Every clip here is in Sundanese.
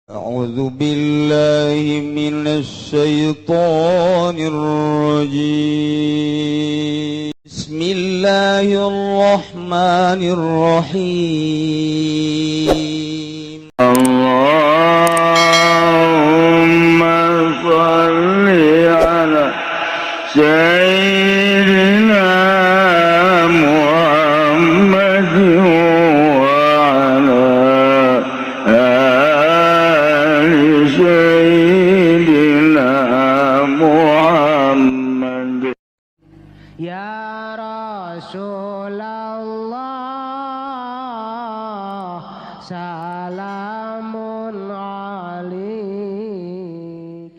أعوذ بالله من الشيطان الرجيم. بسم الله الرحمن الرحيم. اللهم صل على سيدنا محمد وعلى آل سيدنا محمد. يا رسول الله سلام عليك.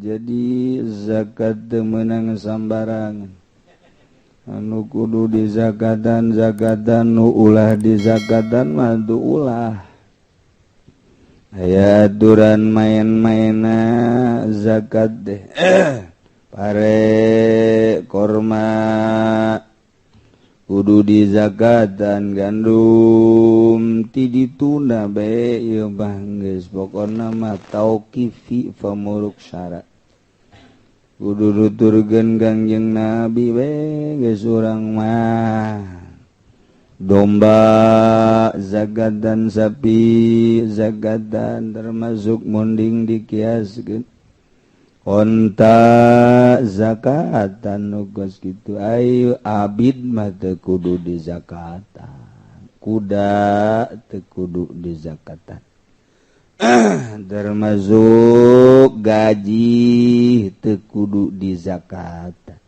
Jadi zakat teu meunang sambarangan, anu kudu dizakatan zakatan, nu ulah dizakatan mah teu ulah. Aya aturan main-maina zakat deh. Pare, korma kudu dizakatan, gandum ti ditunda bae ieu mah geus pokona mah tauqifi famuruk syarat kudu nuturkeun Kangjeng Nabi we geus urang mah. Domba zakatan, sapi zakatan, termasuk munding dikiaskeun, onta zakatan nu geus kitu. Ayo, abid mah teu kudu dizakatan, kuda teu kudu dizakatan, termasuk gaji teu kudu dizakatan.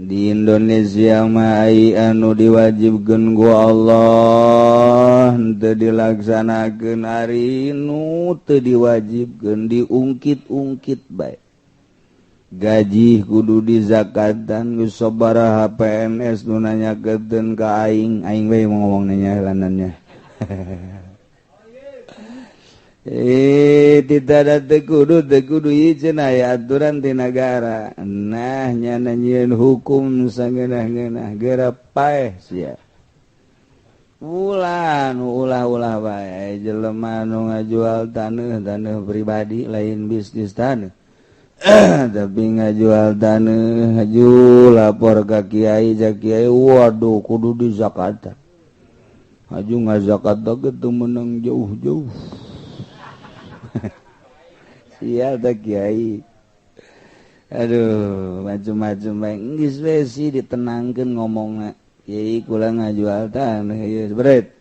Di Indonesia mah ai anu diwajibkeun ku Allah teu dilaksanakeun, ari nu teu diwajibkeun diungkit-ungkit bae. Gaji kudu dizakatan, geus sabaraha PNS nu nanyakeun ka aing, aing we ngomong nanya helanannya. Eh, tidak ada, teu kudu, teu kudu ieu cenah, aya aturan di negara. Nah, nyana nyieun hukum sangeunah-ngeunah geura paeh sia. Ulah nu ulah-ulah bae. Jelema nu ngajual taneuh, taneuh pribadi, lain bisnis taneuh. Tapi ngajual taneuh haju lapor ka kiai, ja kiai, waduh, kudu dizakatan. Haju ngazakat ge teu meunang jauh-jauh. Sial tak kiai. Aduh, macem-macem bae. Geus we sih ditenangkeun ngomongna. Kiai, kula ngajual taneuh ieu bret.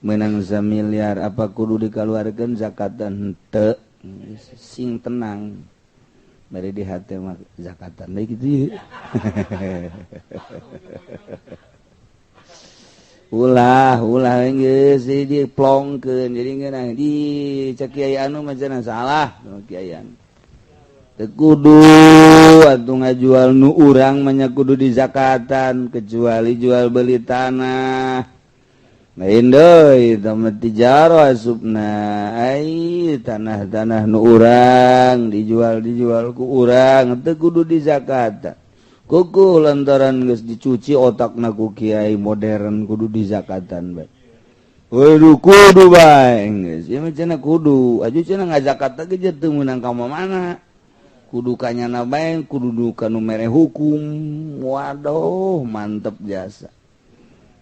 Meunang samiliar, apa kudu dikaluarkeun zakatan henteu? Sing tenang. Bari di hati mah zakatan deui kitu. Ulah ulah geus diplongkeun jadi ngeunah di cek kiai anu mah cenah salah kiai anu. Teu kudu atuh ngajual nu urang mah nya kudu dizakatan, kecuali jual beli tanah. Lain deui eta mah tijarah asupna. Ai tanah-tanah nu urang dijual dijual ku urang teu kudu dizakatan. Kuku lantaran geus dicuci otakna ku kiai modern kudu dizakatan bae. Waduh, kudu bae geus. Ieu mah cenah kudu, aju cenah ngazakat ge teu meunang ka mana. Kudu kanyana bae, kudu ka nu mere hukum. Waduh, mantep jasa.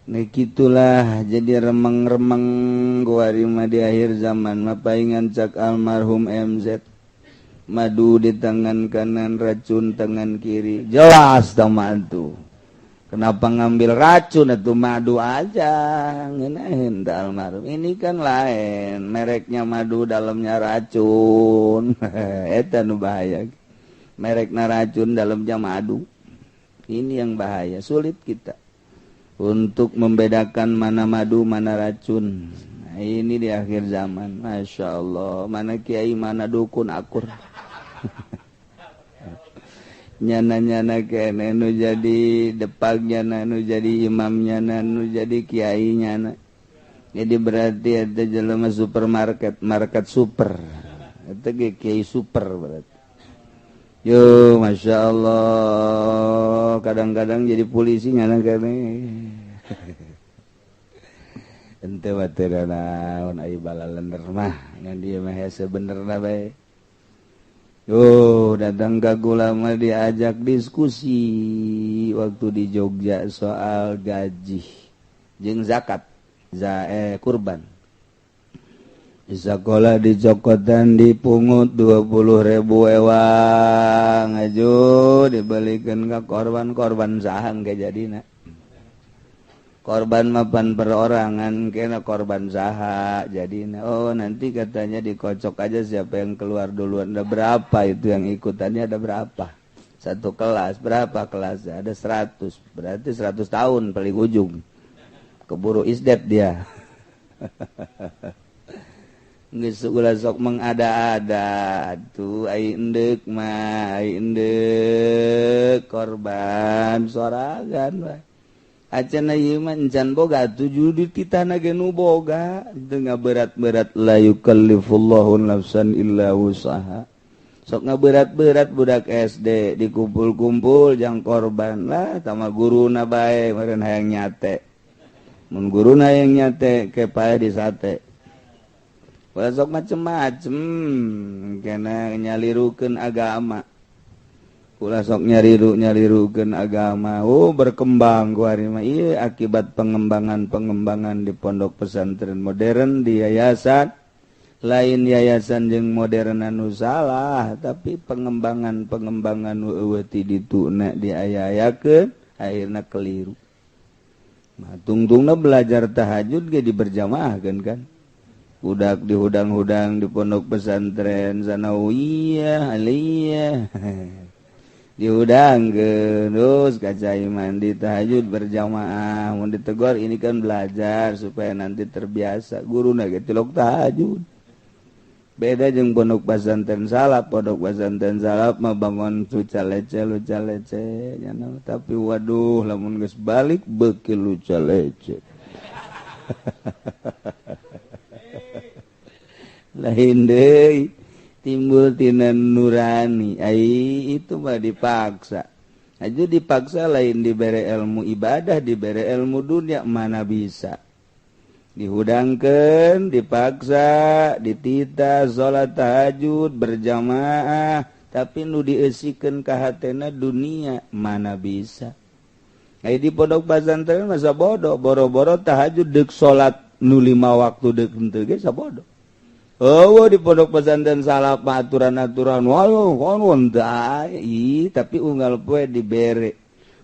Nah, gitulah jadi remeng-remeng kuari mah di akhir zaman mah paingan cak almarhum MZ. Madu di tangan kanan, racun tangan kiri. Jelas tuh. Kenapa ngambil racun itu, madu aja ngenahin almarhum. Ini kan lain, mereknya madu, dalamnya racun. Eta nu bahaya. Mereknya racun, dalamnya madu. Ini yang bahaya, sulit kita untuk membedakan mana madu, mana racun. Nah, ini di akhir zaman, masya Allah, mana kiai, mana dukun akur. Nyana-nyana kene nu jadi depak, nyana nu jadi imam, nyana nu jadi kiai nyana. Jadi berarti ada jelema supermarket, market super. Eta ge kiai super berarti. Yo, masya Allah, kadang-kadang jadi polisi nyana kene. Henteu mah teu naon ai balalender mah ngan dieu mah hese benerna bae. Oh, datang ke gulama diajak diskusi waktu di Jogja soal gaji jeung zakat, kurban. Di sekolah dicokotan dipungut 20.000 ewang aju dibalikan ke korban-korban sahang ke jadina. Korban mapan perorangan kena korban saha jadina. Oh, nanti katanya dikocok aja siapa yang keluar duluan, ada berapa itu yang ikutannya, ada berapa. Satu kelas berapa kelasnya? Ada 100. Berarti 100 tahun paling ujung. Keburu isdet dia. Geus ulah sok mengada-ada atuh ai endek mah, ai endek korban sorangan bae. Acan ieu mah encan boga tujuh di titahna ge nu boga teu ngaberat-berat la yukallifullahu nafsan illa wusaha. Sok ngaberat-berat budak SD dikumpul-kumpul jang korban lah tama guruna bae meureun hayang nyate. Mun guruna hayang nyate ke pae disate. Ulah sok macem-macem kena nyalirukeun agama. Ulah sok nyaliru-nyalirukeun agama. Oh, berkembang ku ari mah ieu akibat pengembangan-pengembangan di pondok pesantren modern di yayasan. Lain yayasan jeung modern anu salah, tapi pengembangan-pengembangan nu eueuh ti dituna diaya-ayakeun akhirna keliru. Mah tungtungna belajar tahajud ge diberjamaahkeun kan. Budak dihudang-hudang di pondok pesantren sanawiyah aliyah. Dihudang terus kacai mandi tahajud berjamaah. Mun ditegur ini kan belajar supaya nanti terbiasa. Guruna ge tilok tahajud. Beda jeung pondok pesantren salaf. Pondok pesantren salaf mah bangun luca lece nyana. Tapi waduh lamun geus balik beuki luca lece. Lain deui timbul tina nurani. Ai itu mah dipaksa. Aja dipaksa lain dibere ilmu ibadah, dibere ilmu dunia mana bisa. Dihudangkeun, dipaksa, ditita salat tahajud berjamaah, tapi nu dieusikeun ka hatena dunia mana bisa. Ai di pondok pesantren masa bodoh, boro-boro tahajud deuk salat nu 5 waktu deuk henteu ge sabodoh. Oh, di pondok pesantren salah aturan-aturan waduh konon ih tapi unggal poe dibere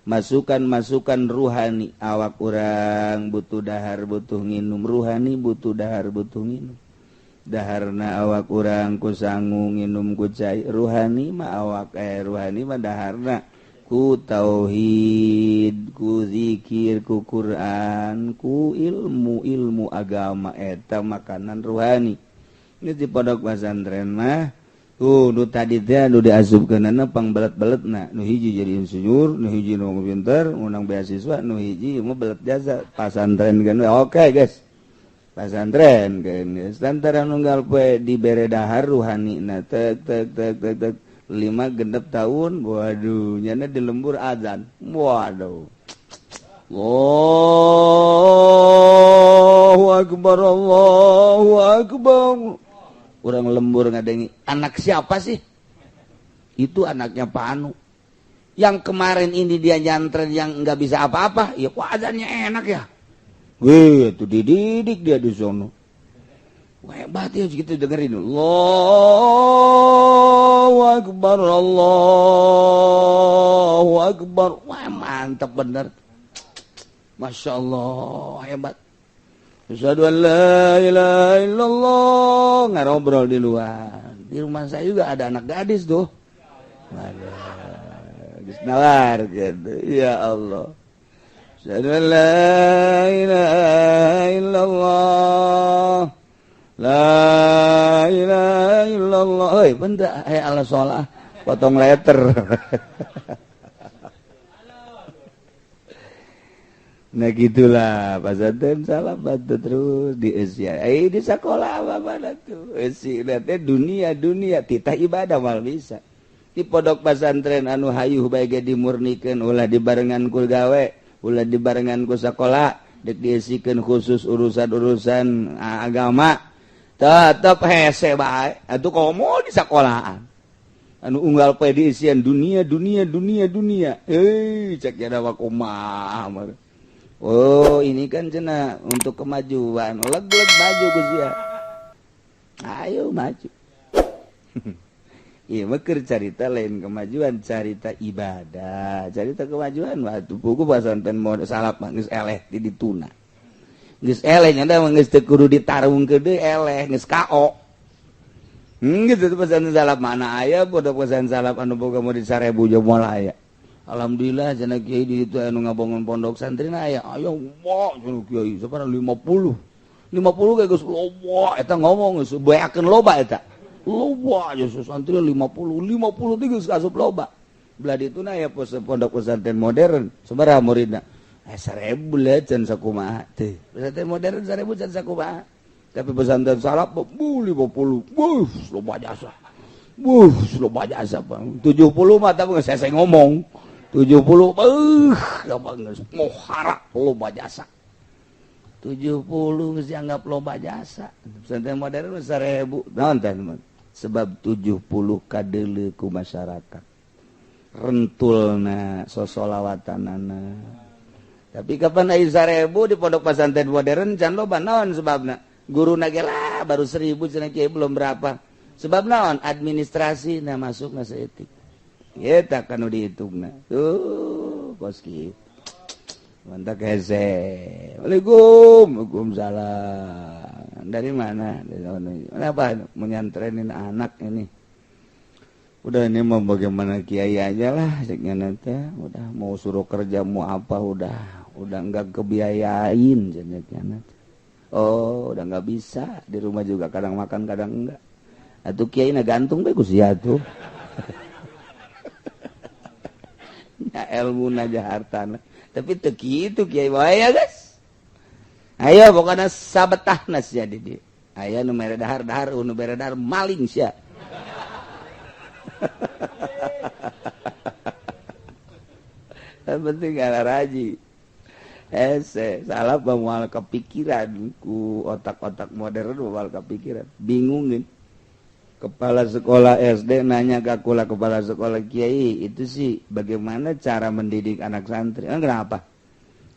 masukan-masukan ruhani. Awak urang butuh dahar butuh nginum, ruhani butuh dahar butuh nginum. Daharna awak urang ku sangu nginum ku cai, ruhani mah awak ruhani mah daharna ku tauhid, ku zikir, ku Quran, ku ilmu-ilmu agama eta makanan ruhani. Ini di pondok pesantren mah tuh nu tadi teh nu diasupkeunana pangbelet-beletna, nu hiji jadi insinyur, nu hiji nu pinter, menang beasiswa, nu hiji mah belet jasa pasantren kan. Oke guys. Pasantren kan guys. Lantaran unggal poe dibere dahar ruhanina tek tek tek tek tek 5 genep tahun, waduh nyana di lembur azan. Waduh. Allahu akbar, Allahu akbar. Orang lembur ngadengi, anak siapa sih? Itu anaknya Pak Anu. Yang kemarin ini dia nyantren yang nggak bisa apa-apa, ya kok azannya enak ya? Wih, itu dididik dia di sono. Wah, hebat ya gitu dengerin. Allahu akbar, Allahu akbar. Wah, mantap bener. Masya Allah, hebat. Asyhadu an la ilaha illallah. Ngarobrol di luar. Di rumah saya juga ada anak gadis tuh. Waduh, geus nawar gitu. Ya Allah. Asyhadu an la ilaha illallah. La ilaha illallah. Euy, benda aya ala sholah potong letter. Nah gitulah pasantren salah batu terus di Asia. Di sekolah apa mana tuh? Eusi teh dunia dunia titah ibadah mal bisa. Di pondok pesantren anu hayuh bae ge dimurnikeun ulah dibarengan ku gawe, ulah dibarengan ku sekolah. Dek diisikeun khusus urusan-urusan agama tetep hese bae atuh komo di sekolahan anu unggal poe diisian dunia dunia dunia dunia cek ya kumaha. Oh, ini kan cenah untuk kemajuan, leg-leg maju Gus ya, ayo maju. Iya, mekir carita lain kemajuan, carita ibadah, carita kemajuan. Waktu buku pesantren mau salap mah geus eleh di dituna, geus eleh nya mah geus teu kudu ditarung deui, eleh geus KO. Gitu tuh pesantren salap mana aya pondok pesantren salap anu boga murid 1000 jeung moal aya. Alhamdulillah cenah kiai di ditu anu ngabangun pondok santri na aya. Ayo wah cenah kiai sabaraha 50. 50 ge geus loba eta ngomong geus beakeun loba eta. Loba aja santri 50 50 teh geus asup loba. Belah ditu na aya pondok pesantren modern sabaraha muridna? 1000 lah can sakumaha teh. Pesantren modern 1000 can sakumaha. Tapi pesantren salaf bu 50. Buh, loba jasa. Buh, loba jasa bang. 70 mah tapi geus saya ngomong. 70 loba geus muhara loba jasa. 70 geus dianggap loba jasa. Pesantren modern 1000. Naon teh sebab 70 kadeuleu ku masyarakat. Rentulna sosolawatanana. Tapi kapan aya 1000 di pondok pesantren modern can loba naon sebabna? Guru ge lah baru 1000 cenah kiai belum berapa. Sebab naon? Administrasi na masuk na saeutik. Eta kan nu dihitungna. Tuh, kos kieu. Mantap hese. Waalaikum, waalaikumsalam. Dari mana? Dari mana? Apa? Menyantrenin anak ini. Udah ini mau bagaimana kiai aja lah ceknya nanti. Udah mau suruh kerja mau apa udah enggak kebiayain ceknya nanti. Oh, udah enggak bisa di rumah juga kadang makan kadang enggak. Atuh kiai na gantung bae ku sia tuh. Ya ilmu aja hartana. Tapi teu kitu kiai wae ya guys. Ayo pokokna sabetahna sia di dieu. Aya nu mere dahar-dahar, nu mere dahar maling sia. Yang penting raji. Hese, salah moal kepikiran ku otak-otak modern moal kepikiran. Bingungin. Kepala sekolah SD nanya ke kula kepala sekolah kiai, itu sih bagaimana cara mendidik anak santri? Kenapa?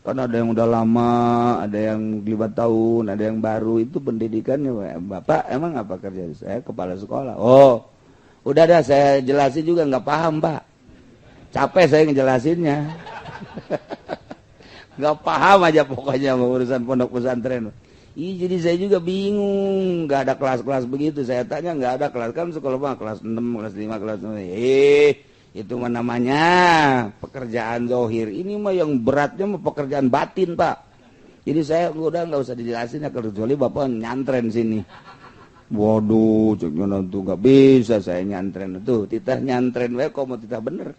Kan ada yang udah lama, ada yang 5 tahun, ada yang baru, itu pendidikannya. Bapak emang apa kerja? Saya kepala sekolah. Oh, udah dah saya jelasin juga nggak paham pak. Capek saya ngejelasinnya. Nggak paham aja pokoknya urusan pondok pesantren. Ih, jadi saya juga bingung, nggak ada kelas-kelas begitu. Saya tanya nggak ada kelas, kan sekolah mah kelas 6, kelas 5, kelas 6. Itu mah namanya pekerjaan zohir. Ini mah yang beratnya mah pekerjaan batin, Pak. Jadi saya udah nggak usah dijelasin ya, kecuali Bapak nyantren sini. Waduh, ceknya tuh nggak bisa saya nyantren tuh. Titah nyantren wae kok mau titah bener.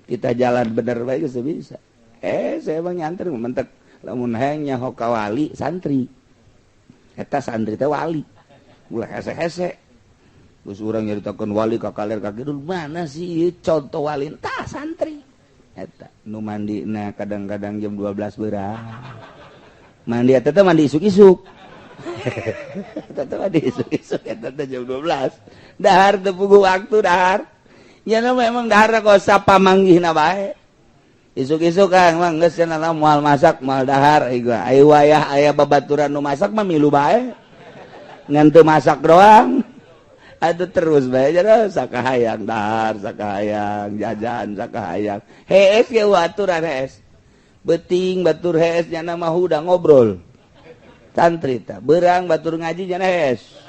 Titah jalan bener wae geus bisa. Saya emang nyantren mentek lamun hayang nyaho ka wali santri. Eta santri teh wali. Ulah hese-hese. Geus urang nyaritakeun wali ka kaler ka kidul, mana sih ieu contoh wali? Tah santri. Eta nu mandina kadang-kadang jam 12 beurang. Mandi eta teh mandi isuk-isuk. Eta teh mandi isuk-isuk eta teh jam 12. Dahar teu puguh waktu dahar. Nya memang dahar kok sapamanggihna bae. Isuk-isuk kan mah geus cenah moal masak moal dahar ayo wayah aya babaturan nu masak mah milu bae. Ngan teu masak doang. Aduh terus bae jadi sakahayang dahar, sakahayang jajan, sakahayang. Hees ge aturan hees. Beuting batur hees nya mah udah ngobrol. Santri tah beurang batur ngaji nya hees.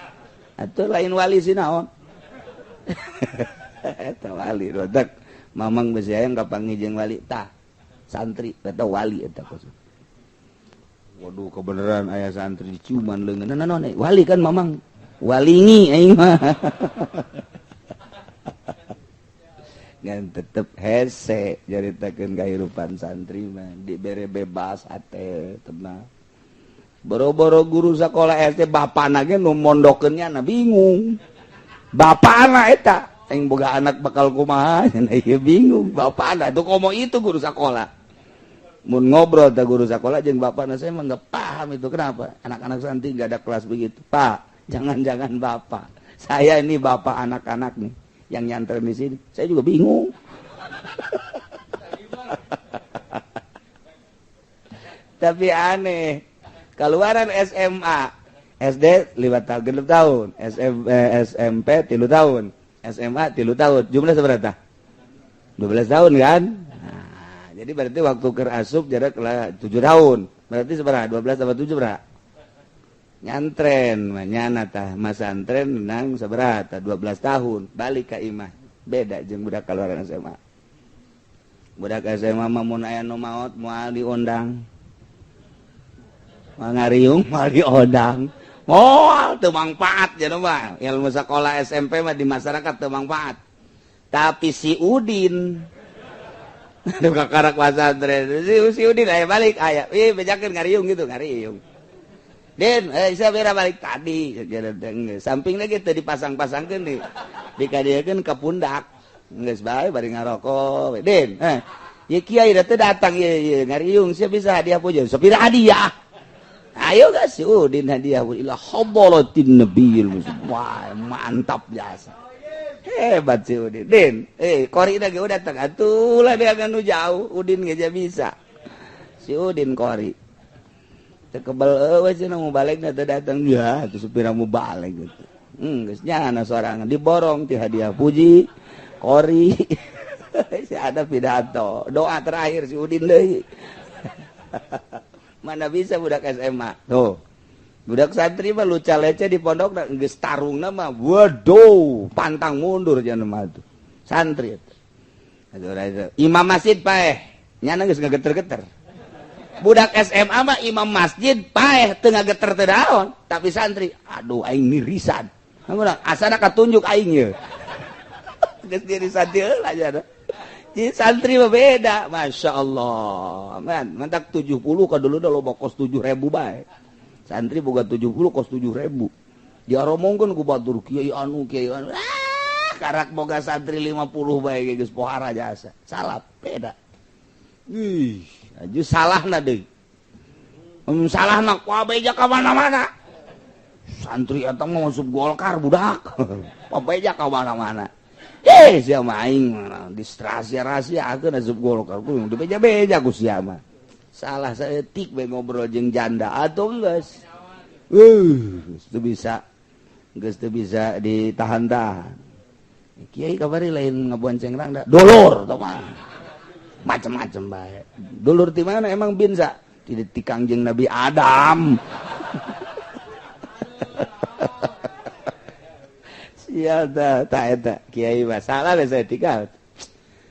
Atuh lain wali sih naon. Eta wali rodak. Mamang besi hayang kapanggih jeung wali tah. Santri eta wali eta kos. Waduh kebenaran aya santri diciuman leungeun. Naon wali kan mamang. Walingi aing mah. Ngan tetep hese nyaritakeun kahirupan santri mah dibere bebas hate tenang. Boro-boro guru sekolah SD bapana ge nu mondokeun nya bingung. Bapana eta aing boga anak bakal kumaha nya ieu bingung. Bapana tuh komo itu guru sekolah. Mun ngobrol ta guru sekolah jeung bapakna, saya emang nggak paham itu kenapa anak-anak santri nggak ada kelas begitu. Pak, jangan-jangan bapak saya ini bapak anak-anak nih yang nyantren di sini, saya juga bingung. Tapi aneh, keluaran SMA, SD 5 tahun, 6 tahun, SMP 3 tahun, SMA 3 tahun, jumlah seberapa? 12 tahun kan? Nah, jadi berarti waktu ke asup jarak 7 tahun. Berarti seberapa? 12 tambah 7 berapa? Nyantren, nyana tah masantren nang seberapa? 12 tahun, balik ke imah. Beda jeung budak keluaran SMA. Budak SMA mah mun aya nu maot moal diundang. Mangariung moal diundang. Moal teu mangfaat cenah mah. Ilmu sekolah SMP mah di masyarakat teu mangfaat. Tapi si Udin aduh kakarak pasantren si Udin aya balik aya ih bejakeun ngariung gitu ngariung. Den, saya bera balik tadi samping lagi teu dipasang-pasangkeun nih. Dikadieukeun ka pundak. Geus bae bari ngarokok. Den, ye kiai da teu datang ye ye ngariung sia bisa hadiah puja. Sapira hadiah. Ayo guys, si Udin hadiah ila hadratin nabiyil wah mantap jasa. Hebat si Udin. Din, kori lagi udah datang. Atuh lah dia nu jauh, Udin geus bisa. Si Udin kori. Teu kebel eueuh cenah mau balik teu datang. Ya, atuh supira mau balik gitu. Geus nyana sorangan diborong ti hadiah puji kori. Si ada pidato. Doa terakhir si Udin deui. Mana bisa budak SMA. Tuh. Budak santri mah luca lece di pondok geus tarungna mah waduh pantang mundur cenah mah tuh. Santri eta. Imam masjid paeh nyana geus ngageter-geter. Budak SMA mah imam masjid paeh teu ngageter teu naon, tapi santri aduh aing nirisan. Asana katunjuk aing ye. Geus nirisan teu heula cenah. Jadi santri mah beda, Masya Allah. Man, mantak 70 ka dulu dah loba kos 7.000 bae. Santri boga 70 kos 7.000. Diaromongkeun ku batur kiai anu kiai anu. Ah, karak boga santri 50 bae geus pohara jasa. Salah beda. Ih, aju salahna deui. Salahna ku abeja ka mana-mana. Santri eta mah masuk Golkar budak. Pabeja ka mana-mana. Eh, sia mah aing distrasia-rasia-akeun asup Golkar ku dibeja-beja ku sia mah. Salah saeutik bae ngobrol jeung janda atuh geus. Geus teu bisa. Geus teu bisa ditahan-tahan. Kiai kabari lain ngabonceng rangda, dulur tah mah. Macem-macem bae. Dulur ti mana emang binsa? Ti Kangjeng Nabi Adam. Sia ta eta kiai mah salah bae saeutik.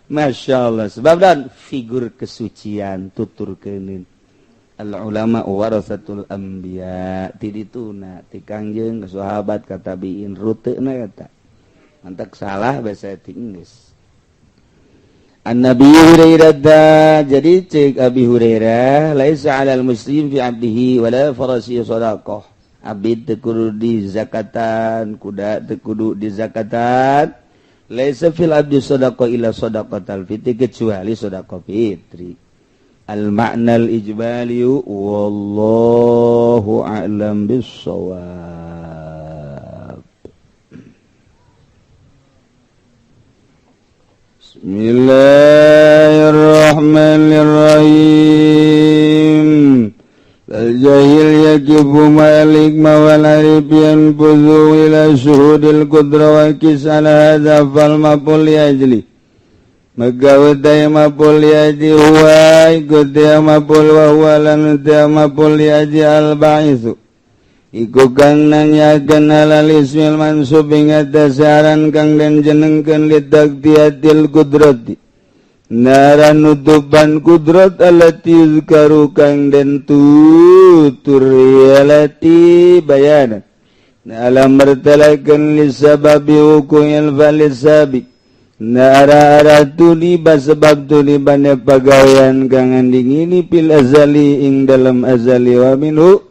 Masya Allah. Sebab dan figur kesucian tutur keuneun. Al ulama warasatul anbiya ti dituna ti Kangjeng ka sahabat ka tabiin ruteuna eta. Mantak salah basa ti geus. An Nabi Hurairah jadi cek Abi Hurairah laisa 'alal muslim fi 'abdihi wala farasi sadaqah. Abid teu kudu di zakatan, kuda teu kudu di zakatan. Laisa fil abdi sadaqah illa sadaqatal fitri kecuali sedekah fitri. Al ma'na al ijmali wallahu a'lam bissawab. Bismillahirrahmanirrahim. Al-jahil yajibu malik mawal arif yanfuzu ila syuhudil qudra wa kisala hadha fal mapul yajli. Magawday mapul yaji huwa ikut mapul wa huwa lan mapul yaji al-ba'isu. Iku kang nanyakeun alal ismil mansub ing atas aran kang den jenengkeun litakdiyatil qudrati. Naran nutupan kudrat allati yuzkaru kang den tutur alati bayanan. Alam martalakeun lisababi hukumil falisabi. Nara-ara tuniba sebab tunibane pagawean kang andingini pil azali ing dalam azali wa minhu.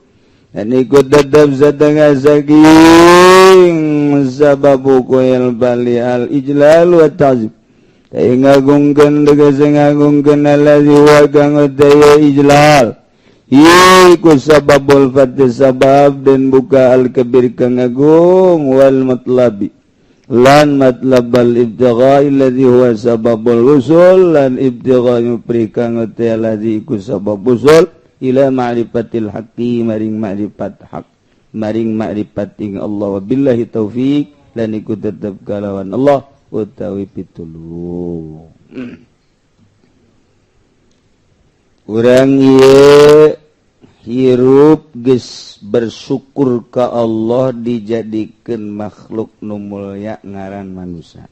Dan ikut tetap setengah saking sababu koyal bali al ijlal wa ta'zim. Ngagungkeun tegese ngagungkeun allazi wa kang taya ijlal iku sababul fath sabab dan buka al kabir kang agung wal matlabi lan matlabal ibtigha allazi huwa sababul usul lan ibtigha yupri kang taya allazi iku sabab usul ila ma'rifatil haqqi maring ma'rifat hak maring ma'rifat ing Allah wabillahi taufik lan iku tetep kalawan Allah utawi pitulung. Urang ieu hirup geus bersyukur ka Allah dijadikeun makhluk nu mulya ngaran manusia.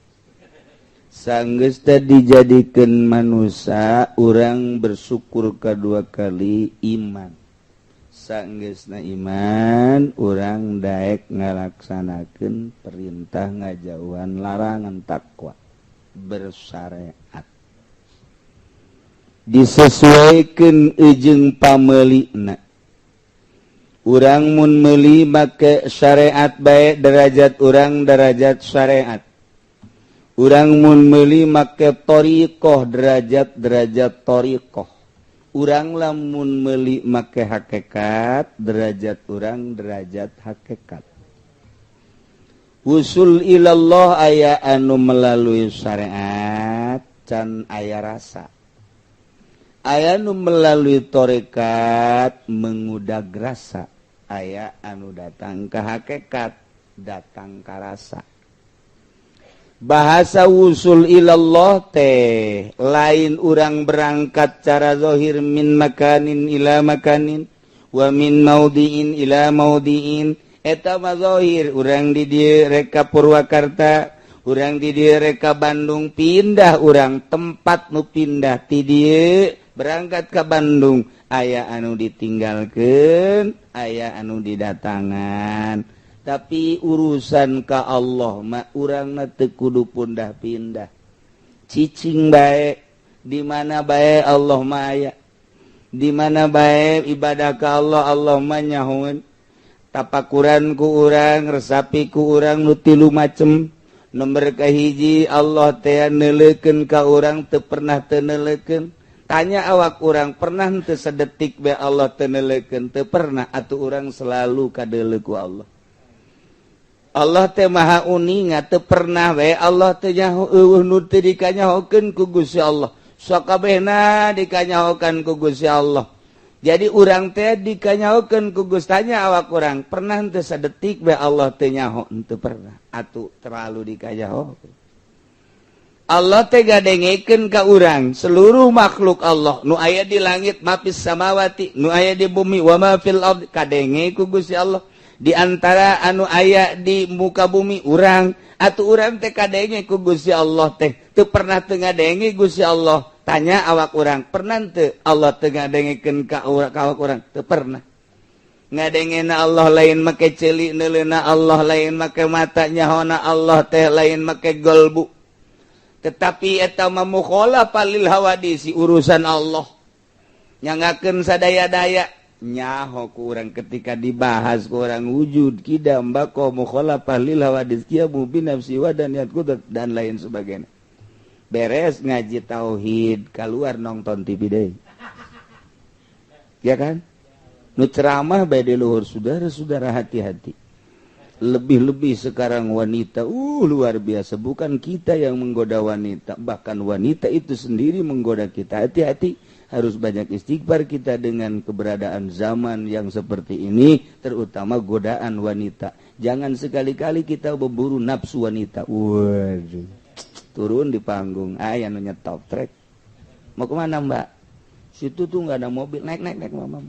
Sanggeus teh dijadikeun manusia, urang bersyukur kadua kali iman. Sanggeusna iman, urang daek ngalaksanakeun perintah ngajauhan larangan takwa bersyariat. Disesuaikan jeung pameulina. Urang mun meuli make syariat bae derajat urang derajat syariat. Urang mun meuli make thariqah derajat-derajat thariqah. Urang lamun meuli make hakikat derajat urang derajat hakikat. Usul ilallah aya anu melalui syariat can aya rasa. Aya anu melalui tarekat mengudag rasa, aya anu datang ke hakikat datang ka rasa. Bahasa wusul ilallah teh lain urang berangkat cara zahir min makanin ila makanin wa min maudiin ila maudiin. Eta mah zahir urang di dieu rek ka Purwakarta, urang di dieu rek ka Bandung, pindah urang tempat nu pindah ti dieu berangkat ke Bandung, aya anu ditinggalkeun, aya anu didatangan. Tapi urusan ka Allah mah urangna teu kudu pindah-pindah. Cicing bae di mana bae Allah mah aya. Di mana bae ibadah ka Allah, Allah mah nyahoeun. Tapakuran ku urang, resapi ku urang nu tilu macem. Nomor kahiji Allah teh neuleukeun ka urang teu pernah teu neuleukeun. Tanya awak urang pernah teu sedetik bae Allah teu neuleukeun? Teu pernah. Atuh urang selalu kadeuleu ku Allah. Allah teh maha uninga, teu pernah bae Allah teh nyaho eueuh nu teu dikanyahokeun ku Gusti Allah. Sakabehna dikanyahokan ku Gusti Allah. Jadi urang teh dikanyahokeun ku Gusti. Tanya awak urang pernah teu sadetik bae Allah teu nyaho? Teu pernah. Atuh terlalu dikanyahokeun. Allah teh gadengekeun ka urang seluruh makhluk Allah nu aya di langit mafis samawati, nu aya di bumi wa ma fil ard, kadenge ku Gusti Allah. Di antara anu aya di muka bumi urang, atuh urang teh kadenge ku Gusti Allah teh teu pernah teu ngadenge Gusti Allah. Tanya awak urang pernah teu Allah teu ngadengekeun ka awak urang? Teu pernah. Ngadengena Allah lain make ceuli, neuleuna Allah lain make mata, nyahona Allah teh lain make golbu. Tetapi eta mah mukhalafah lil hawadisi, urusan Allah nyangakeun sadaya-daya. Nyaho ku urang ketika dibahas ku urang wujud kidam bako mukhalafah lil hawadis qiyamu bi nafsi wa dan niat kudrat dan lain sebagainya. Beres ngaji tauhid keluar nonton TV deh, ya kan? Nu ceramah bae di luhur, saudara-saudara hati-hati. Lebih-lebih sekarang wanita luar biasa. Bukan kita yang menggoda wanita, bahkan wanita itu sendiri menggoda kita. Hati-hati, harus banyak istighfar kita dengan keberadaan zaman yang seperti ini, terutama godaan wanita. Jangan sekali-kali kita berburu nafsu wanita. Waduh, turun di panggung, aya nu nyetop trek. Mau kemana mbak? Situ tuh nggak ada mobil, naik naik naik mama.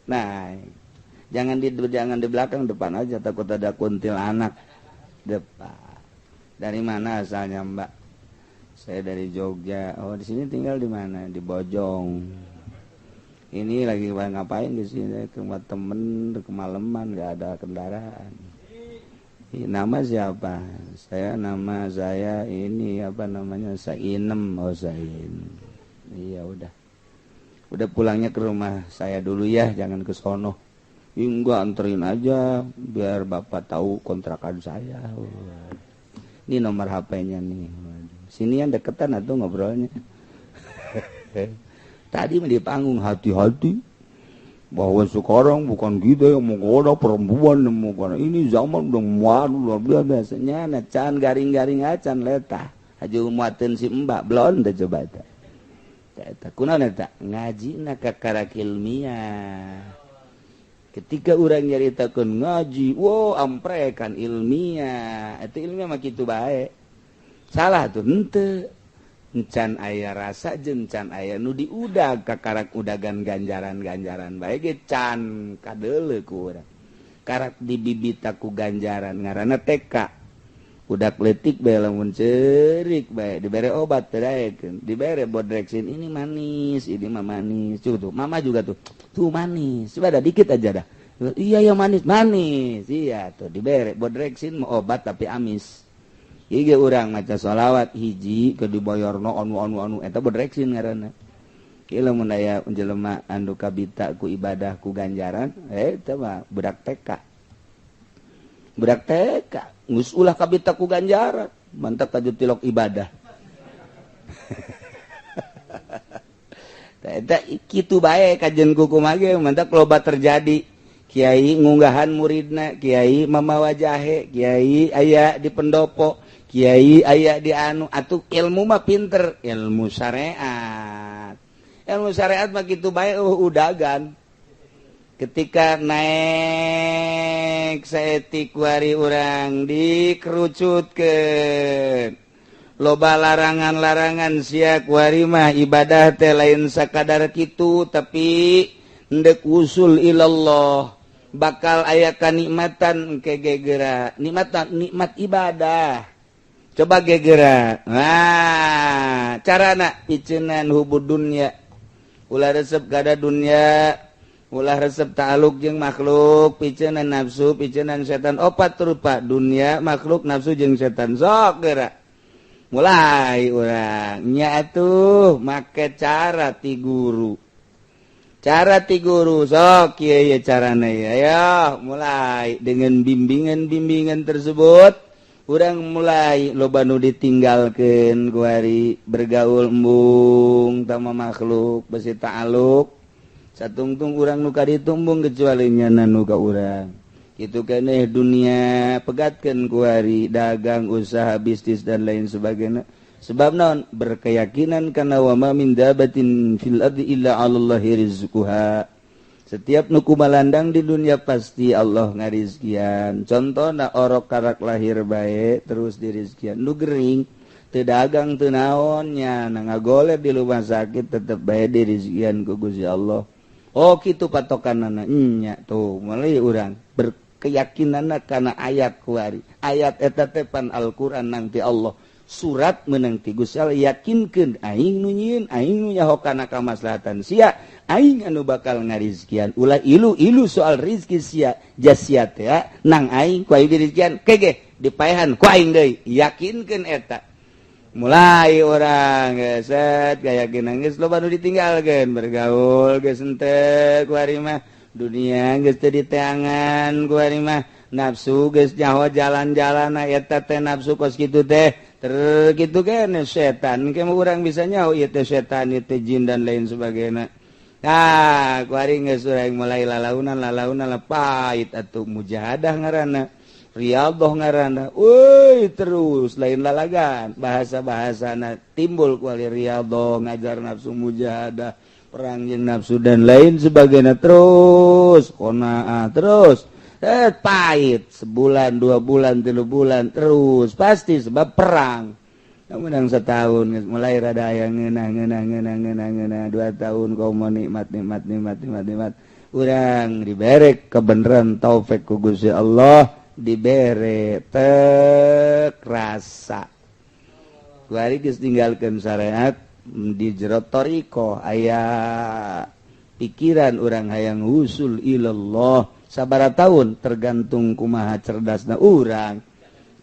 Nah, jangan di belakang, depan aja, takut ada kuntilanak. Depan. Dari mana asalnya mbak? Saya dari Jogja. Oh, di sini tinggal di mana? Di Bojong. Ini lagi ngapain di sini? Ke rumah temen, kemalaman, nggak ada kendaraan. Nama siapa? Saya nama saya ini apa namanya? Sainem. Oh, Sainem. Iya udah. Udah pulangnya ke rumah saya dulu ya, jangan ke sono. Enggak, anterin aja biar bapak tahu kontrakan saya. Ini nomor HP-nya nih. Sini yang deketan atau ngobrolnya. Tadi di panggung hati-hati bahwa sekarang bukan kita yang menggoda perempuan, bukan ini zaman udah luar biasanya nah, can garing-garing acan letah haju muatin si mbak blon teh coba eta eta kunaon eta ngajina kakarak ilmiah. Ketika urang nyaritakeun ngaji, wow, amprekan ilmiah itu, ilmiah mah kitu bae. Salah tuh henteu, encan aya rasa jeung can aya nu diudag, kakarak udagan ganjaran-ganjaran bae ge can kadeuleu ku urang. Karak dibibita ku ganjaran, ngaranna TK, udak letik bae, lamun ceurik bae dibere obat teu daekeun, dibere bodreksin, ini manis, ini mah manis. Tuh, tuh mama juga tuh, tuh manis, coba dah dikit aja dah. Iya ya, manis manis, iya tuh dibere bodreksin mau obat tapi amis. Ieu urang maca sholawat hiji ke dibayarna anu anu anu, eta bodreksin ngaranna. Ieu lamun aya jelema anu kabita ku ibadah ku ganjaran, eta mah budak TK. Budak TK geus ulah kabita ku ganjaran, mantap kaju tilok ibadah. Eta kitu bae kajen kuku ge mantap loba terjadi. Kiai ngunggahan muridna, kiai mamawa jahe, kiai aya di pendopo, kiai aya di anu. Atuh ilmu mah pinter, ilmu syariat. Ilmu syariat mah kitu bae udagan. Ketika naik saetik wari urang dikerucutkeun. Loba larangan-larangan sia kuari mah ibadah teh lain sakadar kitu, tapi ndek usul ilallah bakal aya kanikmatan ke gegera, nikmat nikmat ibadah coba gegera. Nah, carana picenan hubud dunya, ulah resep kada dunya, ulah resep ta'aluk jeung makhluk, picenan nafsu, picenan setan, opat rupa dunia, makhluk, nafsu jeung setan. Sok geura mulai urang nya atuh make cara ti guru. Cara ti guru sok kieu ye carana ya. Ayo mulai dengan bimbingan-bimbingan tersebut urang mulai loba nu ditinggalkeun kuari bergaul embung tama makhluk besi ta'aluk satungtung urang nu kaditumbung kecuali nyana nu ka urang. Kitu keneh dunia pegatkeun kuari dagang, usaha, bisnis dan lain sebagainya. Sebab naon berkeyakinan kana wa ma min dabatin fil ardi illa 'alallahi rizquha. Setiap nu kumalandang di dunia pasti Allah ngarizkian. Contohna orok karak lahir bae terus dirizkian. Nu gering teu dagang teu naon nya ngagoler di rumah sakit tetep bae dirizkian ku Gusti Allah. Oh kitu patokanana nya tuh mulai urang berkeyakinanna kana ayat kuari. Ayat eta teh pan Al-Qur'an nang ti Allah. Surat menang ti Gusti Allah, yakinkeun aing nu nyieun, aing nu nyaho kana kamaslahatan sia, aing anu bakal ngarizkian. Ulah ilu-ilu soal rizki sia, jasia teh nang aing ku aing dirizkian kege dipaehan ku aing deui, yakinkeun eta. Mulai orang geset keyakinan geus loba nu ditinggalkeun bergaul geus henteu ku ari mah, dunia geus teu diteangan ku ari mah, nafsu geus nyaho jalan-jalan eta teh nafsu kos kitu teh ter kitu kene setan ke urang bisa nyaho ieu teh setan, ieu teh jin dan lain sebagainya. Nah, ku ari geus urang mulai lalaunan lalaunan pahit atuh, mujahadah ngaranna, riyadhah ngaranna. Euy terus lain lalagan bahasa-bahasana timbul ku ari riyadhah, ngajar nafsu, mujahadah, perang jeung nafsu dan lain sebagainya, terus qanaah terus pahit sebulan, 2 bulan, 3 bulan terus pasti sebab perang. Menang setahun mulai rada aya ngeunah ngeunah ngeunah ngeunah ngeunah, 2 tahun kau mau nikmat nikmat nikmat nikmat nikmat, urang dibere kebenaran taufik ku Gusti Allah, dibere tek rasa kuari geus tinggalkeun syariat di jero thoriqoh, aya pikiran urang hayang usul ilallah. Sabara tahun tergantung kumaha cerdasna urang,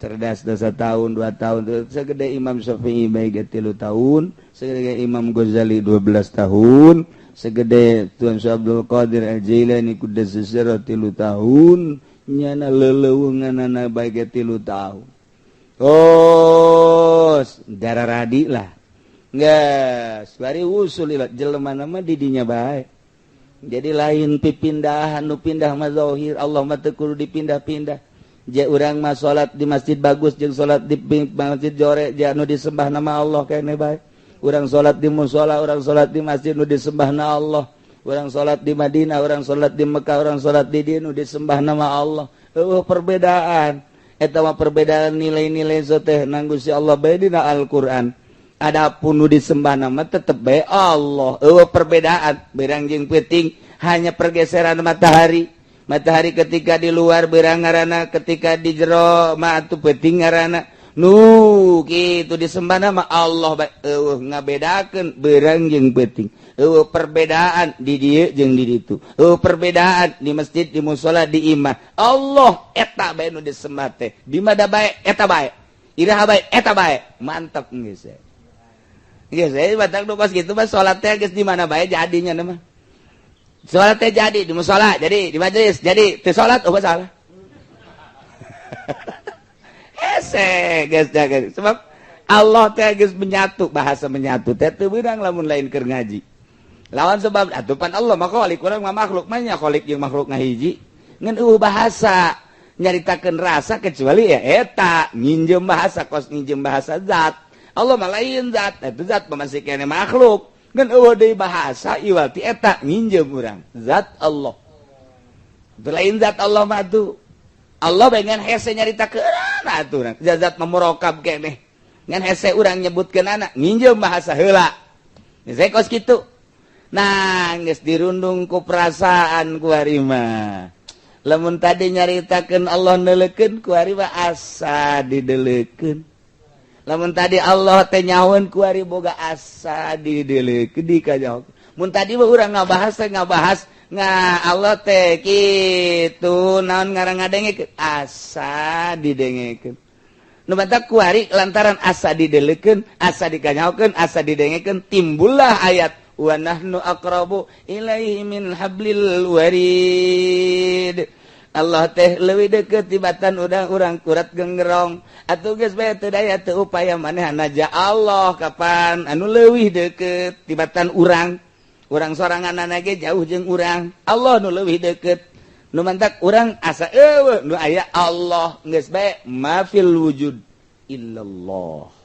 cerdas dasa tahun, 2 tahun. Segede Imam Syafi'i baik 3 tahun, segede Imam Ghazali 12 tahun, segede Tuan Syekh Abdul Qadir Al Jailani Quddas 3 tahun, nyana leleuweunganana baik 3 tahun. Oh, darah radi lah. Geus, bari usul jelema mah di dinya bae. Jadi lain pipindahan, nu pindah mah zahir, Allah mah teu kudu dipindah-pindah. Je urang mah salat di masjid bagus jeung salat di masjid jore, je anu disembah nama Allah kene bae. Urang salat di musala, urang salat di masjid nu disembah na Allah. Urang salat di Madinah, urang salat di Mekah, urang salat di dieu nu disembah nama Allah. Eueuh perbedaan. Eta mah perbedaan nilai-nilai teh nang Gusti Allah bae dina Al-Qur'an. Adapun nu disembah nama tetep bae Allah. Eueuh perbedaan berang jeung peuting hanya pergeseran matahari. Matahari ketika di luar berang ngaranna, ketika di jero mah atuh peuting ngaranna. Nu kitu disembah nama Allah bae eueuh ngabedakeun berang jeung peuting. Eueuh perbedaan di dieu jeung di ditu. Eueuh perbedaan di masjid, di musala, di imah. Allah eta bae nu disembah teh. Di mana bae eta bae. Iraha bae eta bae. Mantap geus. Geus we batak nu kos kitu mah salat teh geus di mana bae jadinya mah. Salat teh jadi di musala, jadi di majelis, jadi teu salat oh salah. Hese geus jaga. Sebab Allah teh geus menyatu, bahasa menyatu teh teu beunang lamun lain keur ngaji. Lawan sebab atupan Allah mah khalik, urang mah makhluk, mah nya khalik jeung makhluk ngahiji. Ngan eueuh bahasa nyaritakeun rasa kecuali ya eta nginjem bahasa kos nginjem bahasa zat. Allah mah lain zat, eta zat mah masih keneh makhluk. Ngan eueuh deui bahasa iwal ti eta nginjem urang zat Allah. Itu lain zat Allah mah atuh. Allah bae ngan hese nyaritakeun atuh urang. Zat mah murokab keneh. Ngan hese urang nyebutkeun anak nginjem bahasa heula. Geus kos kitu. Nah, geus dirundung ku perasaan ku ari mah. Lamun tadi nyaritakeun Allah neuleukeun ku ari mah asa dideulekeun. Lamun tadi Allah teh nyahoeun ku ari boga asa dideulekeun di kanyahokeun. Mun tadi mah urang ngabahas teh ngabahas nga Allah teh kitu naon ngaran ngadengekeun asa didengekeun. Nu matak ku ari lantaran asa dideulekeun, asa dikanyahokeun, asa didengekeun timbullah ayat wa nahnu aqrabu ilaihi min hablil warid. Allah teh leuwih deukeut tibatan urang kurat genggerong. Atuh geus bae teu daya teu upaya manehna ja Allah kapan anu leuwih deukeut tibatan urang. Urang soranganna ge jauh jeung urang. Allah nu leuwih deukeut. Nu mantak urang asa eueuh nu aya Allah geus bae ma fil wujud illallah.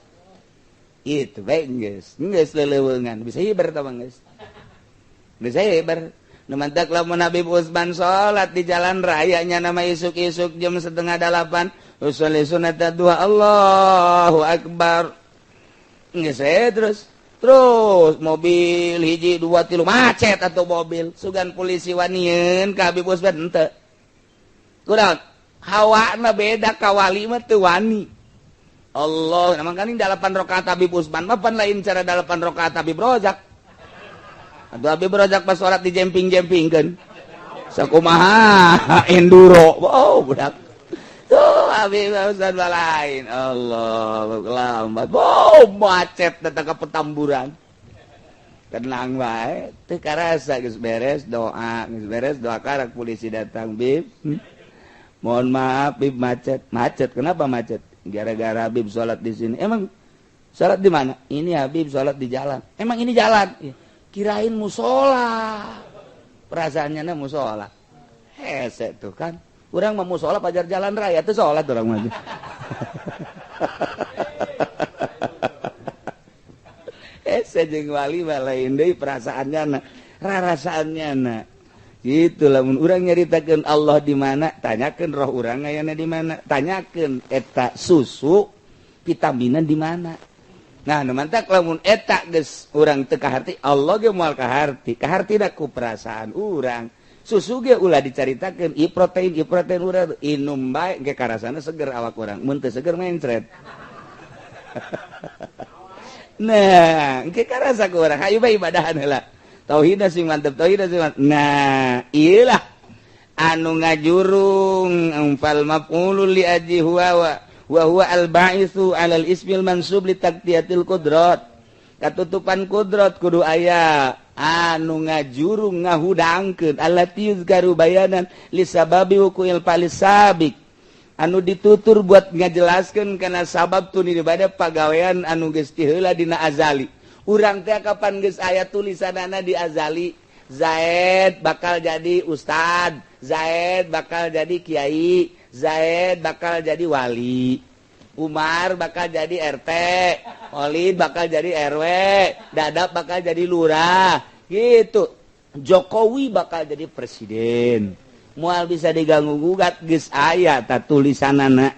Itu bae geus, geus leleuweungan bisa hiber tah geus. Bisa hiber. Nu mantak lamun Habib Usman salat di jalan rayanya nama isuk-isuk jam 7:30 usolli sunat duha Allahu akbar. Geus terus terus mobil hiji dua tilu macet atau mobil sugan polisi wanieun ka Habib Usman henteu. Kurang hawana beda ka wali mah teu wani. Allah, nah makanya 8 rakaat Habib Usman mah pan lain cara 8 rakaat Habib Rozak. Atuh Habib Rozak pas salat dijemping-jempingkeun. Sakumaha enduro. Oh, budak. Tuh Habib Usman mah lain. Allah, lambat. Oh, macet datang ke Petamburan. Tenang bae, teu karasa geus beres doa, geus beres doa karak polisi datang, Bib. Mohon maaf Bib macet. Macet, kenapa macet? Gara-gara Habib sholat di sini. Emang sholat di mana? Ini Habib sholat di jalan. Emang ini jalan? Ya. Kirain musola. Perasaannya musola. Hese tuh kan. Urang mah musola pajar jalan raya tuh sholat orang mah. Hese jeung wali mah lain deui perasaannya na. Rarasaannya na. Gitu lamun urang nyaritakeun Allah di mana, tanyakeun roh urang ayana di mana, tanyakeun eta susu vitamina di mana. Nah, nu mantak lamun eta geus urang teu kaharti, Allah ge moal kaharti. Kahartina ku perasaan urang. Susu ge ulah dicaritakeun ieu protein urang inum bae ge karasana seger awak urang. Mun teu seger mencret. Nah, engke karasa ku urang hayu bae ibadahan heula. Tauhidna sing mantep, tauhidna sing mantep. Nah, iyalah anu ngajurung fal maf'ulul li aji huwa wa huwa al ba'itsu 'alal ismil mansub li taqtiyatil qudrat. Katutupan kudrat kudu aya anu ngajurung ngahudangkeun allati yuzkaru bayanan li sababi wuqu'il fa'il sabik. Anu ditutur buat ngajelaskeun kana sabab tunibada pagawean anu geus tiheula dina azali. Urang teh kapan geus aya tulisanana di azali, Zaid bakal jadi ustad, Zaid bakal jadi kiai, Zaid bakal jadi wali, Umar bakal jadi RT, Olid bakal jadi RW, Dadap bakal jadi lurah, gitu. Jokowi bakal jadi presiden. Moal bisa diganggu gugat geus aya ta tulisanana.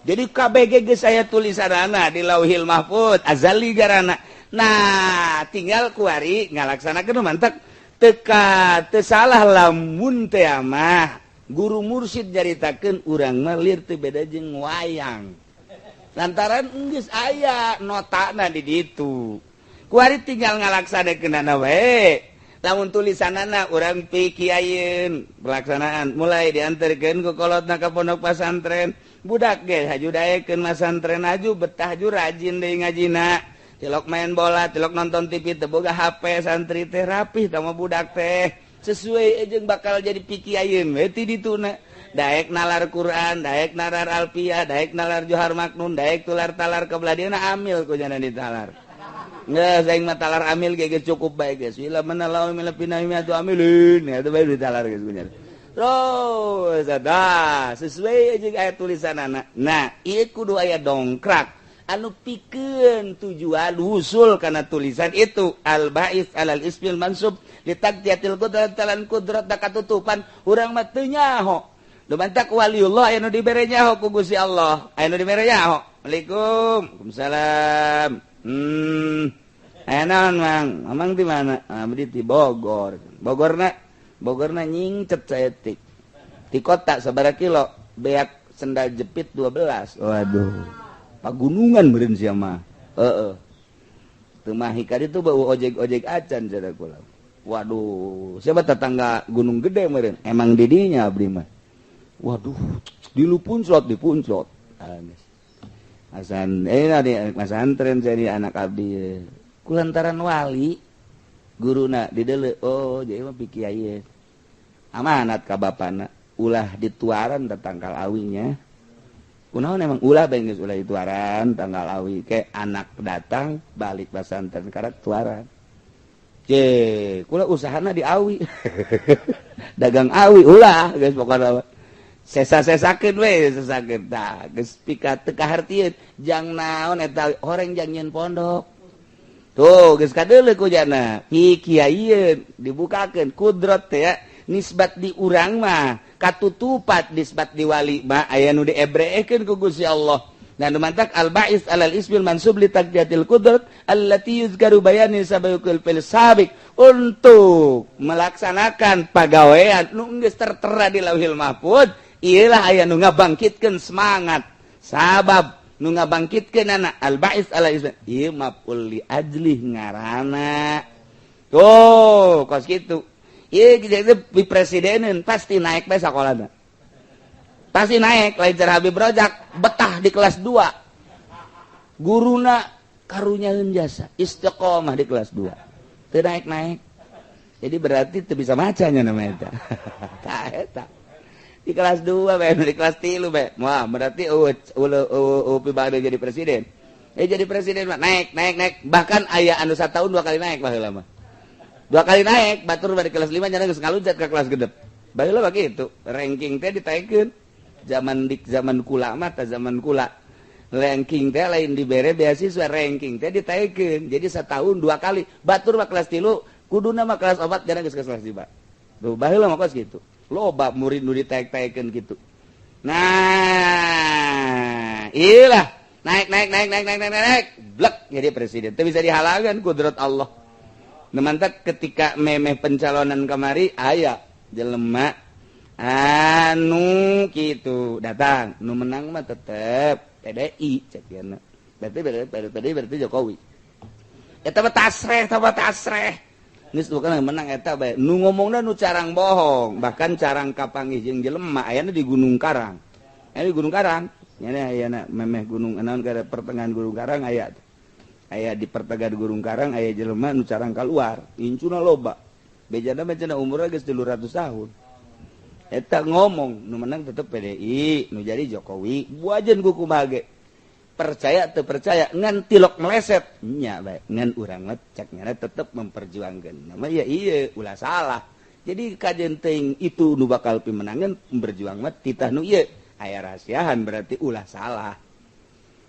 Jadi KBG geus aya tulisanana di Lauhil Mahfud, azali garana. Nah, tinggal kuari ngalaksanakeun mantek teka teu salah lamun teh mah guru mursyid nyaritakeun urang mah lir teu beda jeung wayang. Lantaran geus aya notana di ditu. Kuari tinggal ngalaksanakeunana we. Lamun tulisanana urang pikiayeun pelaksanaan mulai diantarkeun ku kolotna ka pondok pasantren. Budak ge haju daekeun masantren aju betah ju rajin deui ngajina. Tilok main bola, tilok nonton TV, teu boga HP santri teh rapih tama budak teh. Sesuai jeung bakal jadi pikiayeun we ti dituna. Daek nalar Quran, daek nalar Alfiah, daek nalar Johar Maknun, daek tular talar kebelah amil ku jana ditalar. Nggak, saya mah talar amil ge geus cukup bae geus. Bila mana lawan mila pinami atuh amilin, ya teu bae ditalar geus ku jana. Terus ada sesuai jeung aya tulisanana. Nah, ieu kudu aya dongkrak anu pikeun tujuan usul kana tulisan itu al ba'is alal ismil mansub li taqdiyatil qudrat talan qudrat da katutupan urang mah teu nyaho. Dumantak waliullah anu dibere nyaho ku Gusti Allah. Aya nu dibere nyaho. Assalamualaikum. Waalaikumsalam. Aya naon Mang? Mamang di mana? Abdi di Bogor. Bogorna Bogorna nyingcet saeutik. Di kota sabaraha kilo? Beak sendal jepit 12. Waduh. Pagunungan meureun sia mah. Heeh. Teu mahi ka ditu bau ojek-ojek acan cenah kula. Waduh, siapa tetangga Gunung Gede meureun? Emang di dinya abdi mah. Waduh, di lupunclot, dipunclot. Asan masantren jadi anak abdi. Kulantaran wali guruna dideuleu, oh jadi mah pikiayeun. Amanat ka bapana, ulah dituaran tangkal awinya. Kunaon emang ulah bae geus ulah dituaran tangkal awi ke anak datang balik pasantren karak tuaran. Je, kula usahana di awi. Dagang awi ulah geus pokona. Sesa-sesakeun we, sesakeun tah geus pika teu kahartieun jang naon eta horeng jang nyieun pondok. Tuh geus kadeuleu ku jana pikiayeun dibukakeun kudrat teh ya nisbat di urang mah katutupat nisbat di wali mah aya nu diebreekeun ku Gusti Allah. Dan mantak al ba'is alal ismil mansub li taqdiyatil qudrat allati yuzkaru bayani sabayukul fil sabiq untuk melaksanakan pagawean nu geus tertera di Lauhil Mahfud. Iyalah aya nu ngabangkitkeun semangat sabab nu ngabangkitkeun anak al ba'is ala ism ieu maf'ul li ajlih ngaranna. Tuh kos kitu ieu jadi presideneun pasti naik bae sakolana, pasti naik. Lain cara Habib Rojak betah di kelas 2, guruna karunyaeun jasa istiqomah di kelas 2 teu naik-naik. Jadi berarti teu bisa macanya namanya eta. Tah eta di kelas 2 bae, di kelas 3 bae. Wah, berarti bade jadi presiden. Jadi presiden mah naik, naik, naik. Bahkan aya anu satahun 2 kali naik baheula mah. 2 kali naik, batur bade kelas 5 nyana geus ngaluncat ka kelas gedep. Baheula mah kitu, ranking teh ditaekeun. Zaman di zaman kula mah tah zaman kula. Ranking teh lain dibere beasiswa, ranking teh ditaekeun. Jadi setahun 2 kali. Batur mah kelas 3, kuduna mah kelas 4 nyana geus ke kelas 5. Tuh baheula mah kos kitu. Loba murid nu ditaek-taekeun gitu. Nah, iyalah naik naik naik naik naik naik naik, blek jadi presiden. Teu bisa dihalangan kudrat Allah. Nu mantak ketika memeh pencalonan kamari aya jelema anu kitu datang, nu menang mah tetep PDI cek dieuna. Berarti PDI berarti Jokowi. Eta mah tasreh, eta mah tasreh. Geus bukan menang eta bae. Nu ngomongna nu carang bohong, bahkan carang kapanggih jeung jelema ayana di Gunung Karang. Aya di Gunung Karang. Nya ayana memeh gunung naon ka pertengahan Gunung Karang aya. Aya di pertengahan Gunung Karang aya jelema nu carang kaluar, incuna loba. Bejana bejana umurna geus 300 tahun. Eta ngomong nu menang tetep PDI, nu jadi Jokowi. Buajeun ku kumaha ge. Percaya teu percaya ngan tilok meleset nya bae ngan urang mah cek nyana tetep memperjuangkeun. Nama ya ieu ulah salah. Jadi kajen teuing itu nu bakal pimenangan berjuang mah titah nu ieu. Aya rahasiahan berarti ulah salah.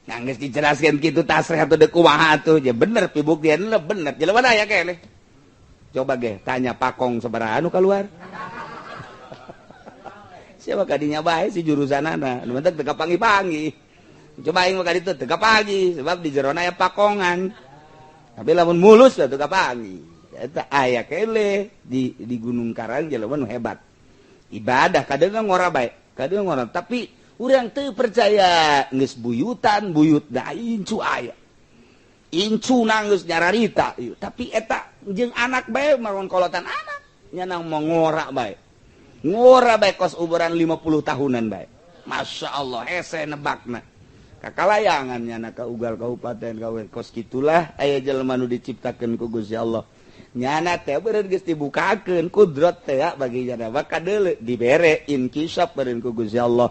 Nah geus dijelaskeun kitu tasreh atuh deuk kumaha atuh ya bener pibuktian lah bener. Jelema aya keneh. Coba ge tanya pakong sabaraha anu kaluar. Siapa kadinya bae si jurusanana, nu penting teu kapanggih-panggih. Coba aing mah kaditu teu kapanggih sebab di jerona aya pakongan. Tapi lamun mulus teu kapanggih. Eta aya keneh di Gunung Karang jelema nu hebat. Ibadah kadang ngora bae, kadang ngora tapi urang teu percaya geus buyutan buyut da incu aya. Incu geus nyararita tapi eta jeung anak bae maron kolotan anak nya nang mangora bae. Ngora bae kos umuran 50 tahunan bae. Masya Allah hese nebakna. Kakalayangan nyana ka ugal kabupaten kawe kos kitulah aya jelema nu diciptakeun ku Gusti Allah. Nyana teh beureun geus dibukakeun kudrat teh bagi nyana bakal deuleu dibere inkisaf beureun ku Gusti Allah.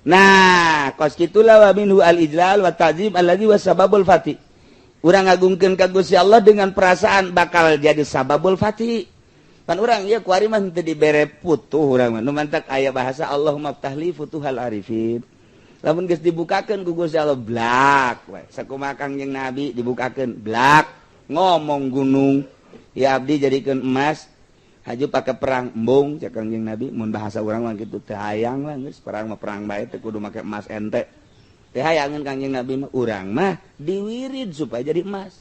Nah, kos kitulah wa minhu al-ijlal wa ta'zim allazi wa sababul fatih. Urang ngagungkeun ka Gusti Allah dengan perasaan bakal jadi sababul fatih. Pan urang ieu kuari mah teu dibere putuh urang mah. Nu mantak aya bahasa Allahumma ftahli futuhal arifin. Lamun geus dibukakeun ku Gusti Allah blak we. Sakumaha Kangjeng Nabi dibukakeun blak ngomong gunung ya abdi jadikeun emas haju pake perang embung cek Kangjeng Nabi mun bahasa urang mah kitu teu hayang lah geus perang mah perang bae teu kudu make emas ente. Teu hayangeun Kangjeng Nabi mah urang mah diwirid supaya jadi emas.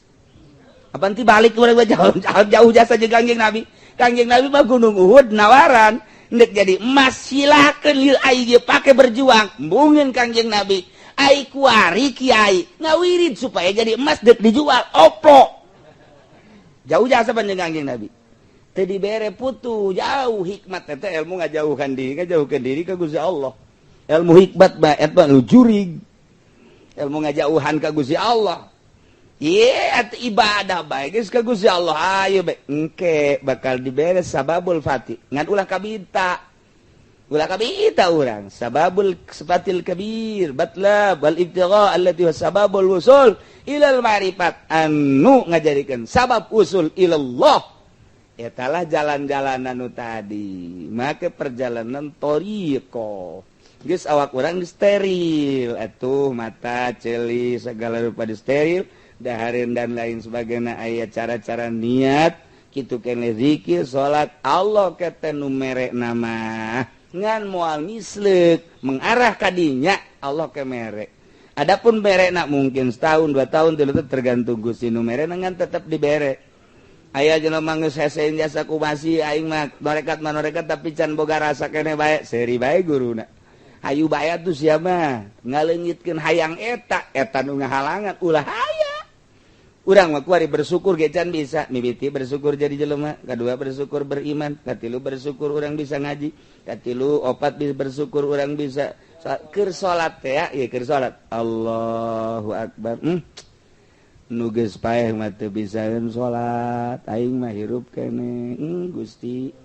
Apa nanti balik urang mah jauh, jauh jasa jeung Kangjeng Nabi. Kangjeng Nabi mah Gunung Uhud nawaran ndek jadi emas silakeun ieu ai ieu pake berjuang embungeun Kangjeng Nabi. Ai kuari kiai ngawirid supaya jadi emas dek dijual oplo. Jauh jasa panjang Kangjeng Nabi. Teu dibere putu jauh hikmat teh ilmu ngajauhkan diri ka Gusti Allah. Ilmu hikmat mah eta nu jurig. Ilmu ngajauhan ka Gusti Allah. Ye atuh ibadah bae geus ka Gusti Allah ayo bae engke bakal dibere sababul fatih. Ngan ulah kabita. Ulah kabita urang sababul fatil kabir batla wal ibtigha allati huwa sababul wusul ilal ma'rifat anu ngajadikeun sabab usul ilallah. Etalah jalan-jalanan nu tadi make perjalanan thariqah. Geus awak urang steril atuh mata ceuli segala rupa disteril dahareun dan lain sebagainya aya cara-cara niat kitu keneh zikir salat Allah kete nu mere nama ngan moal misleuk mengarah ka dinya Allah ke mere. Adapun mere nak mungkin setahun 2 tahun 3 tergantung Gusti nu mere ngan tetep dibere. Aya jelema geus hese jasa kumasi aing mah norekat manorekat tapi can boga rasa keneh bae seuri bae guruna. Hayu bae atuh sia mah ngaleungitkeun hayang eta eta nu ngahalangan ulah hayang. Urang mah kuari bersyukur ge can bisa mimiti bersyukur jadi jelema, kadua bersyukur beriman, katilu bersyukur urang bisa ngaji, katilu opat bisa bersyukur urang bisa keur salat teh ya keur salat. Allahu akbar. Nu geus paeh mah teu bisaeun salat, aing mah hirup keneh. Gusti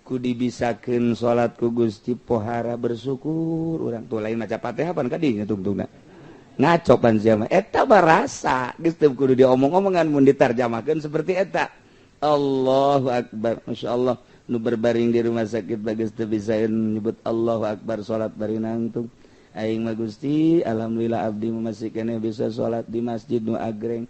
ku dibisakeun salat ku Gusti pohara bersyukur urang tuh lain maca Fatihah pan ka dinya tungtungna. Ngaco pan sia mah eta barasa geus teu kudu diomong-omongan mun ditarjamahkeun seperti eta. Allahu akbar masyaallah nu berbaring di rumah sakit bagus teu bisaeun nyebut Allahu akbar salat bari nangtung. Aing mah Gusti alhamdulillah abdi masih keneh bisa salat di masjid nu agreng.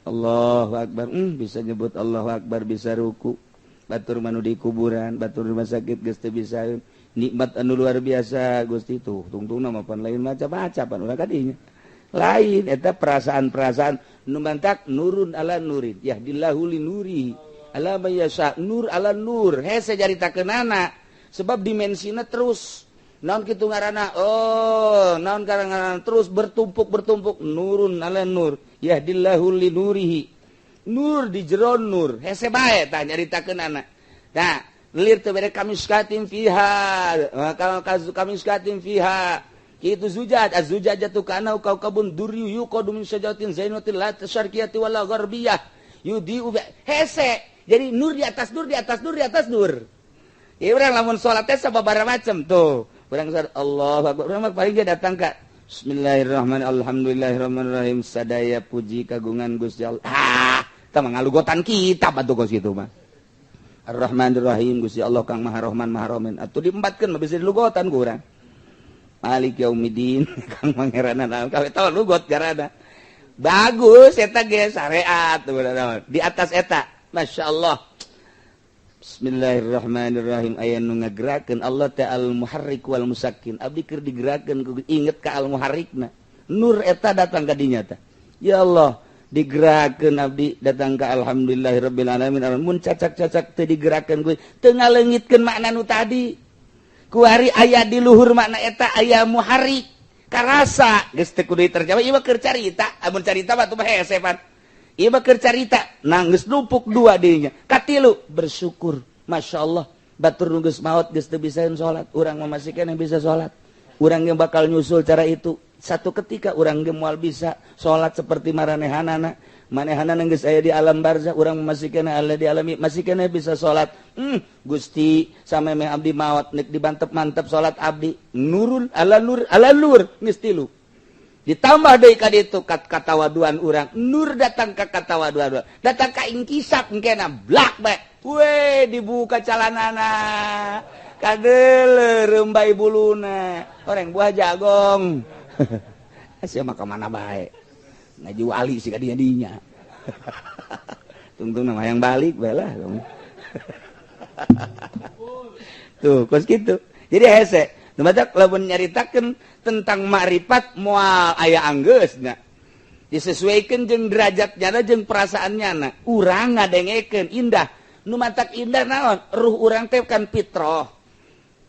Allahu akbar bisa nyebut Allahu akbar bisa ruku. Batur mah nu di kuburan, batur rumah sakit geus teu bisaeun. Nikmat anu luar biasa Gusti tuh tungtungna mah pan lain maca-maca pan ulah ka dinya. Lain eta perasaan-perasaan nu mantak nurun ala nurin yahdillahu li nuri ala may yasha nur ala nur hese caritakeunana sebab dimensina terus naon kitu ngaranna oh naon ngaranna terus bertumpuk-bertumpuk nurun ala nur yahdillahu li nurihi nur di jero nur hese bae tah nyaritakeunana nah lir teu bere kamiskatin fiha kamiskatin fiha itu zujaj az-zujajatu kana kaukabun durri yuqadu min syajaratin zainatin la syarqiyati wala gharbiyah yudi hese jadi nur di atas nur di atas nur di atas nur. Ieu urang lamun salat teh sababaraha macem tuh. Urang salat Allahu akbar. Urang mah paling ge datang ka Bismillahirrahmanirrahim. Alhamdulillahirrahmanirrahim. Sadaya puji kagungan Gusti Allah. Ah, tah mah ngalugotan kitab atuh kos kitu mah. Ar-Rahmanir-Rahim Gusti Allah Kang Maha Rahman Maha Rahim. Atuh diempatkeun mah bisa dilugotan ku urang. Malik Yaumiddin Kang Mangeranan kawe tau lugot garana. Bagus eta ge syariat di atas eta. Masya Allah. Bismillahirrahmanirrahim. Aya nu ngagerakeun Allah teh al-muharrik wal musakkin. Abdi keur digerakkeun ku inget ka al-muharrikna. Nur eta datang ka dinya teh. Ya Allah, digerakkeun abdi datang ka alhamdulillahirabbil alamin. Mun cacak-cacak teu digerakkeun ku teu ngaleungitkeun makna nu tadi. Kuari aya di luhur makna eta aya muharrik. Karasa geus teu kudu diterjemah ieu mah keur carita. Amun carita mah atuh hese pan. Ieu mah keur carita, nangis numpuk dua dinya. Katilu bersyukur. Masya Allah, batur nu geus maot geus teu bisa salat, urang mah masih keneh bisa salat. Urang yang bakal nyusul cara itu. Satu ketika urang ge moal bisa salat seperti maranehanana. Manehanana geus aya di alam barzah, urang masih keneh ala di alami, masih keneh bisa salat. Gusti samemeh abdi maot nek dibantep-mantep salat abdi. Nurun ala nur ala nur geus tilu. Ditambah deui ka ditu katawaduan urang, nur datang ka katawaduan, datang ka ingkisap engkena blak bae. We dibuka calanana. Kadeuleu reumbai buluna. Orang buah jagong. Sia mah ka mana bae. Ngaji wali sih ka dinya dinya. Tungtung nama yang balik bae lah. Tuh, kos kitu. Jadi hese. Nu matak lamun nyaritakeun tentang makrifat moal aya anggeusna. Disesuaikan jeung derajat nyana jeung perasaan nyana. Urang ngadengekeun indah. Nu matak indah naon? Ruh urang teh kan fitrah.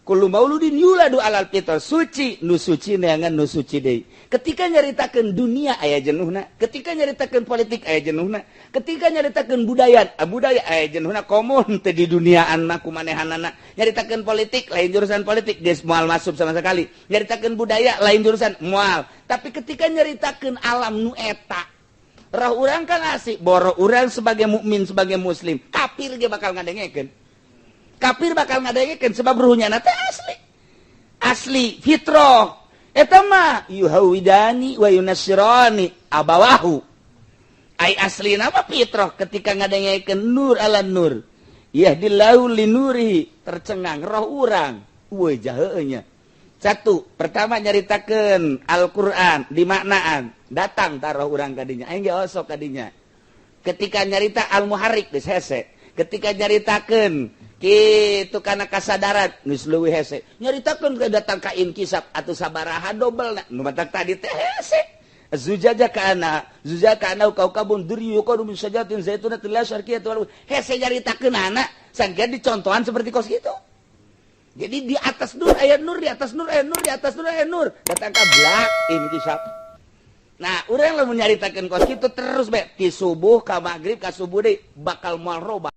Kullu mauludin yuladu alal fitrah. Suci, nu suci neangan nu suci deui. Ketika nyaritakeun dunia aya jenuhna, ketika nyaritakeun politik aya jenuhna, ketika nyaritakeun budaya, budaya aya jenuhna komo teu di duniaan mah kumanehanana. Nyaritakeun politik lain jurusan politik geus moal masuk sama sekali. Nyaritakeun budaya lain jurusan moal. Tapi ketika nyaritakeun alam nu eta, roh urang kan asik, boro urang sebagai mukmin sebagai muslim, kafir ge bakal ngadengekeun. Kafir bakal ngadengekeun sebab ruhnya na teh asli. Asli fitrah. Eta mah yuhawidani wa yunasirani abawahu. Ai asli nama fitrah ketika ngadengekeun nur ala nur. Yahdillahu linurihi, tercengang roh urang. Weuh jaheunya. Satu, pertama nyaritakeun Al-Qur'an dimaknaan, datang taroh urang kadinya. Aing ge osok kadinya. Ketika nyarita al-muharrik geus hese. Ketika nyaritakeun kitu kana kasadaran geus leuwih hese. Nyaritakeun ke datang ka inkisap atuh sabaraha dobelna. Nu matak tadi teh hese. Zujaja kana, zujaja kana kaukabun durri yuqadu min sajatin zaitunatin la syarqiyyah wal hese nyaritakeun anak sanggeus dicontohan seperti kos kitu. Jadi di atas nur aya nur, di atas nur aya nur, di atas nur aya nur, datang ka blak inkisap. Nah, urang lamun nyaritakeun kos kitu terus bae ti subuh ka magrib ka subuh deui bakal moal robah.